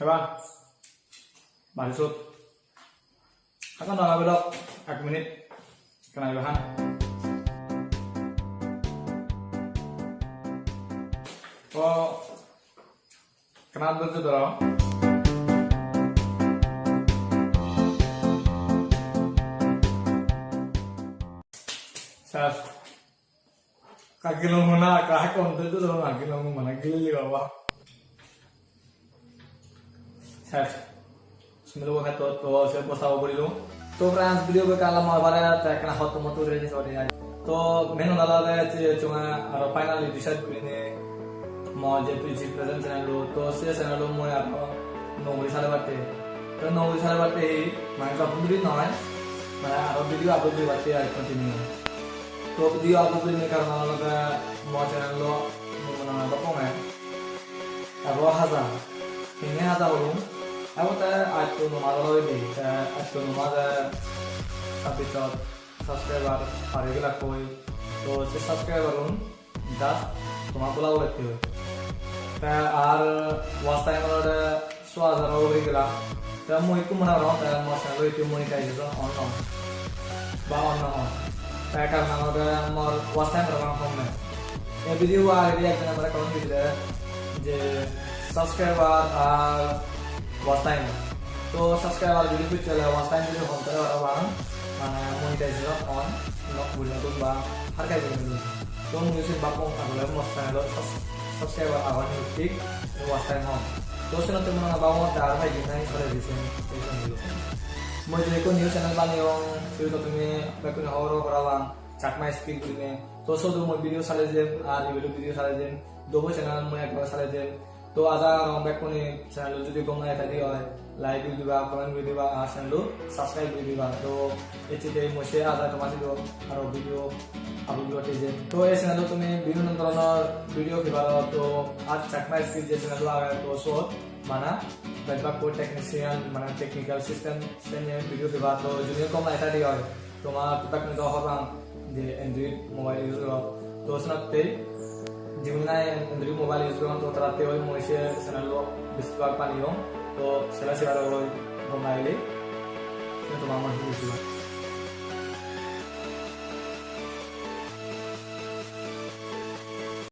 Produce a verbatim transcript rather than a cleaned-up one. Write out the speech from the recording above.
Eba, bari sot. Hakan dala belok, ek minute. Kana iba han. O, kana dojjo doro. Sas. Kagilong hona, ka content tu dong kagilong mana gili baba. Sir, sumilo bo khato to se posta bo bolilo. To friends, video be kala ma bare te kana hot mo to re ni sori ai. To men dala de che chunga aro finally decide kuri ne mo je P G present channel lo, to se channel lo mo aro nongri sare batte. To nongri sare batte hi mane job duri noi. Mane aro video upload duri batte ai continue. To video upload guri me karon olode mo channel lo mui mone hoi baponge. Ebo haja. Henge haja holung. Ebo te atto numa dolo oide. Te atto numa de sabbichot subscriber pari gelak koi. To se subscriber un just toma bola bolette hoi. Te ar watch time olode so hajar ugure gela. Te mui ekku mone gorong te mo channel-o ekku monetization on no, ba on no on. Te karon olode mor watch time parapang hom nei. Ei video agedi ekjone amare comment gojjede je subscriber ar watch time. To subscriber jodi bujje ole watch time jodi hom tale parapang, mane monetization on no guri no dun ba har kai guri no dun. To mui se bakkong agole mo channel-ot subs-, subscriber agon thik, watch time hom. To senotte mone hoi bakkong aro hai din nai sore disin, ei channel-o. Mui je ekko new channel baneyong, siyot to tumi bekkune hobor parapang, Chakma Speed gurinei. To siyot mui video salei jem, ar ibot video salei jem, dobo channel mui ekbar salei jem. To aja gorong bekkune channel-o jodi gom lage thai de oi, like guri diba, comment guri diba, ar channel-o subscribe guri diba. To ecche de mui se aja toma sidu aro video upload guri thei jem. To ei channel-ot tumi bibhinno dhoronor video peba paro, to ar Chakma Speed je channel-o age, to siyot bana bej bak technician, mane technical system se niye video peba. To jodi gom lage thai de oi, toma feedback ni do hobang je Android mobile use goro. To senotte jigun nahi Android mobile use goron, to taratte oi mui se channel-o besibak baneyong. To sela sibare oi gom lagile se toma mon huji diba.